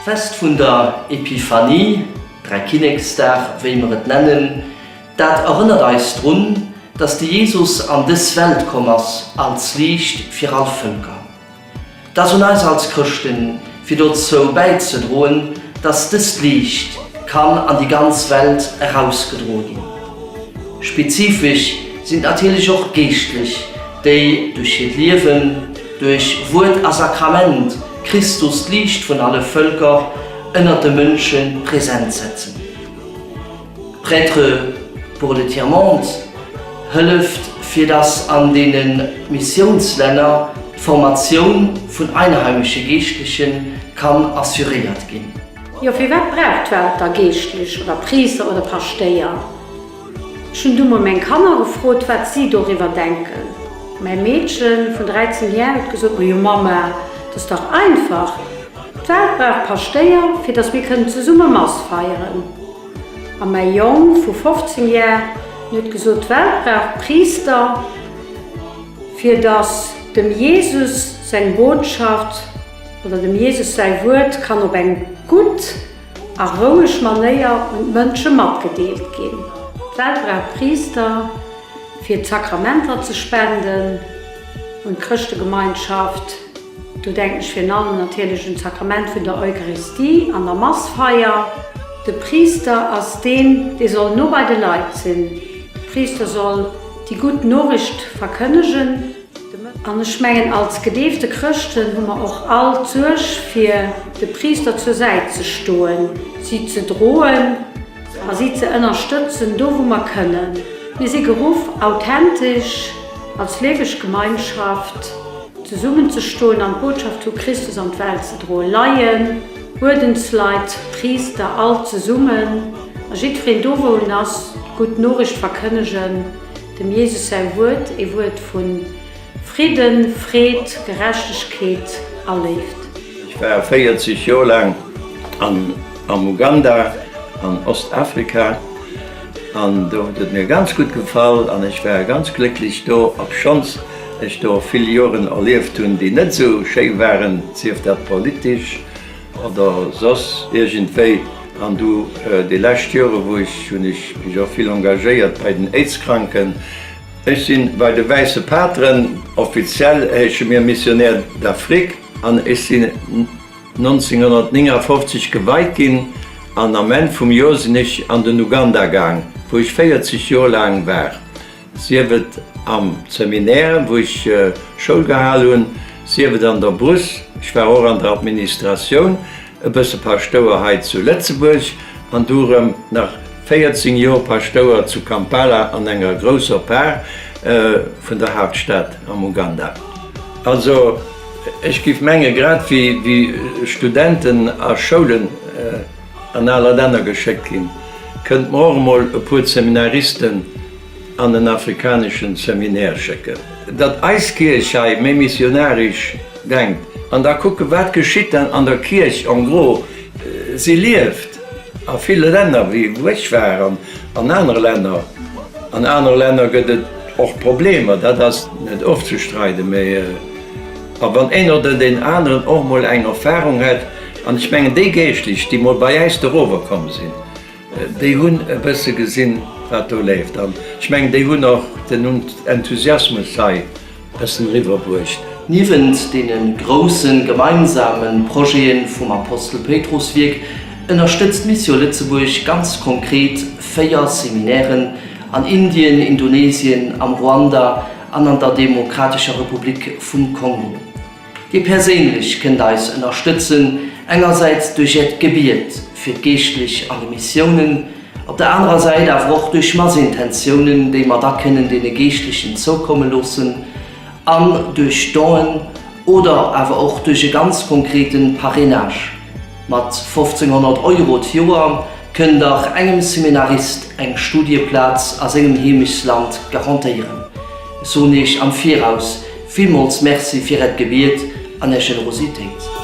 D'Fest vun der Epiphanie, Dräikinneksdag, wéi mer et nennen, dat erënnert eis drun, dass de Jesus an dës Welt komm ass als Liicht fir all Vëlker. Et ass un eis als Chrëschten, fir dozou bäizedroen, dass dëst Liicht kann an déi ganz Welt erausgedroe ginn. Spezifesch sinn et natierlech och d'Geeschtlech, déi duerch hiert Liewen, duerch Wuert a Sakrament Christus, d'Liicht vun alle Vëlker, ënnert de Mënsche present setzen. Prêtres pour le Tiers-Monde hëlleft fir dass an deene Missiounslänner d'Formatioun vun einheimesche Geeschtleche kann assuréiert ginn. Jo, firwat brauch d'Welt da Geeschtlech oder Priister oder Paschtéier? Ech hunn du mol meng Kanner gefrot, wat si doriwwer denken. Mäi Meedche vun 13 Jar huet gesot, Ma jo Mamma, dat ass dach einfach, d'Welt brauch Paschtéier, fir dass mir kënnen zesumme Mass feieren. A mäi Jong vu 15 Jar, en huet gesot, D'Welt brauch Priister, fir datt dem Jesus seng Botschaft oder dem Jesus säi Wuert kann op eng gutt a roueg Manéier un d'Mënsche matgedeelt ginn. D'Welt brauch Priister, fir d'Sakramenter ze spenden un d'Chrëschtegemeinschaft. Do denken ech virun allem natierlech un d'Sakrament vun der Eucharistie an der Massfeier. De Priister ass deen, dee soll no bei de Leit sinn. De Priister soll déi gutt Noricht verkënnegen. An ech mengen, als gedeefte Chrëschten hu mer och all d'Suerg, fir de Priister zur Säit ze stoen, si ze droen a si ze ënnerstëtzen, do wou mer kënnen. Mir si geruff, authentesch als lieweg Gemeinschaft Zesummen ze stoen an d'Botschaft vu Christus an d'Welt ze droen. Laien, Uerdensleit, Priister, all zesummen a jiddwereen do wou en ass, d'gutt Noriicht verkënnegen, dem Jesus säi Wuert, ee Wuert vu Fridden, Freed, Gerechtegkeet a Léift. Ech war 40 Joer laang am Uganda an Ostafrika an do huet et mir ganz gutt gefall an ech war ganz glécklech do, obschonns ech do och vill Joren erlieft hunn, déi net esou schéi waren, sief dat politesch oder soss iergendwéi. An du déi lescht Jore wou ech, hunn ech mech och vill engagéiert bei den Aidskranken. Ech si bei de Wäisse Pateren, offiziell heesche mir Missionnaires d'Afrique, an ech sinn 1959 geweit ginn an am Enn vum Joer sinn ech an den Uganda gaang, wou ech 40 Joer laang war. Sief et am Seminaire, wou ech Schoul gehal hunn, sief et an der Brousse, ech war och an der Administratioun, e bësse Paschtouer hei zu Lëtzebuerg an du erëm nach 14 Joer Paschtouer zu Kampala an enger grousser Par vun der Haaptstad am Uganda. Also ech giff menge grad wéi Studenten a Schoulen an aler Länner geschéckt ginn, kënnt mer och emol e puer Seminaristen an en afrikaneschen Seminaire schécken. Datt eis Kierch hei méi missionarisch denkt an da kucken, wat geschitt dann an der Kierch en gros. Si lieft a ville Länner, wéi wou ech war, an an anere Länner. An anere Länner gëtt et och Problemer, dat ass net ofzestreiden, mä a wann een oder deen aneren och mol eng Erfahrung hätt, an ech mengen déi Geeschtlech, déi mol bei äis dorower komm sinn, Déi hunn e bësse gesinn, wat do leeft. An ech mengen, déi hunn och den Enthusiasmus hei e bëssen eriwwerbruecht. Niewent deene grousse gemeinsame Projete vum Apostel Péitruss-Wierk ënnerstëtzt Missio Lëtzebuerg ganz konkret 4 Seminairen an Indien, Indonesien, am Ruanda an an der Demokratescher Republik vum Kongo. Dir perséinlech kënnt eis ënnerstëtzen, engersäits duerch Äert Gebiet fir d'Geeschtlech an de Missiounen, op der anerer Säit awer och duerch Massintentiounen, déi mer da kënnen deene Geeschtlechen zoukomme loossen, an duerch Donen oder awer och duerch e ganz konkrete Parrainage. Mat 1.500 Euro d'Joer kënnt Der engem Seminarist eng Studieplaz a sengem Heemechtsland garantéieren. Ech soen Iech am Viraus villmools Merci fir Äert Gebiet an Är Generositéit.